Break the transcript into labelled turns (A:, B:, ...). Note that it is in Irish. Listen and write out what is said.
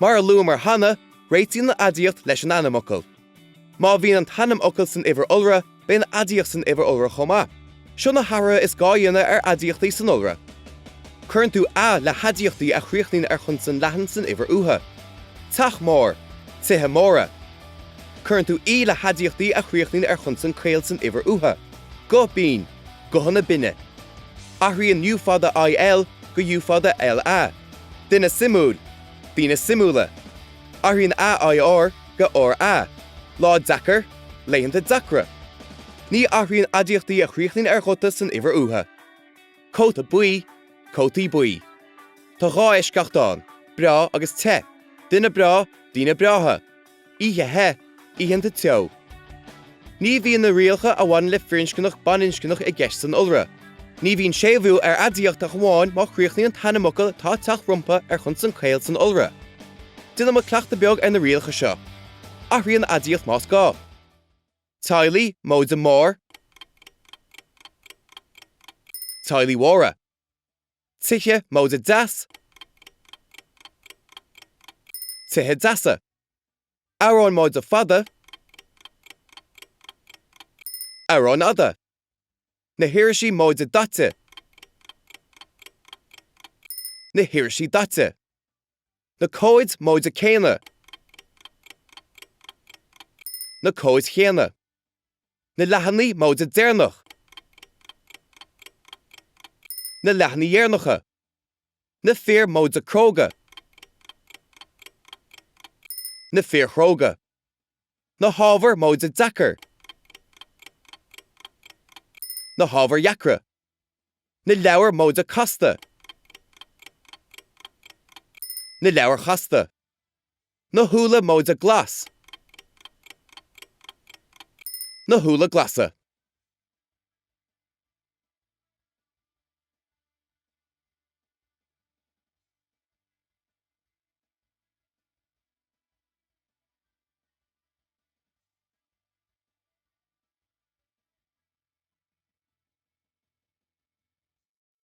A: Mar a luamar cheana, réitíonn an aidiacht leis an ainmfhocal. Má bhíonn an t-ainmfhocal san uimhir iolra, beidh an aidiacht san uimhir iolra chomh maith. Seo na hathruithe is gá a dhéanamh ar aidiachtaí san iolra. Cuireann tú 'a' le haidiachtaí a chríochnaíonn ar chonsan leathan san uimhir uatha. Teach mór, tithe móra. Cuireann tú 'í' le haidiachtaí a chríochnaíonn ar chonsan caol san uimhir uatha. Guth binn, guthanna binne. Athraíonn U fada IL go U fada LA. Duine suimiúil, daoine suimiúla. Athraíonn AIR go RA. Lá deacair, laethanta deacra. Ní athraíonn aidiachtaí a chríochnaíonn ar ghuta san uimhir uatha. Cóta buí, cótaí buí. Tá 2 eisceacht ann, breá agus te. Duine breá, daoine breátha. Oíche the, oícheanta teo. Ní bhíonn na rialacha a bhaineann le firinscneach baininscneach i gceist san iolra. Ní bhíonn séimhiú ar aidiacht ach amháin má chríochnaíonn an t-ainmfhocal atá ag teacht rompu ar chonsan caol san iolra. Déanfaimid cleachtadh beag ar na rialacha seo. Athraigh an aidiacht más gá. Teaghlaigh móide mór. Teaghlaigh mhóra. Tithe móide deas. Tithe deasa. Amhráin móide fada. Amhráin fhada. Na hirisí móide daite. Na hirisí daite. Na comhaid móide céanna. Na comhaid chéanna. Na leathanaigh móide deireanach. Na leathanaigh dheireanacha. Na fir móide cróga. Na fir chróga. Na hábhair móide deacair. Na hábhair dheacra. Na leabhair móide casta. Na leabhair chasta. Na húlla móide glas. Na húlla glasa.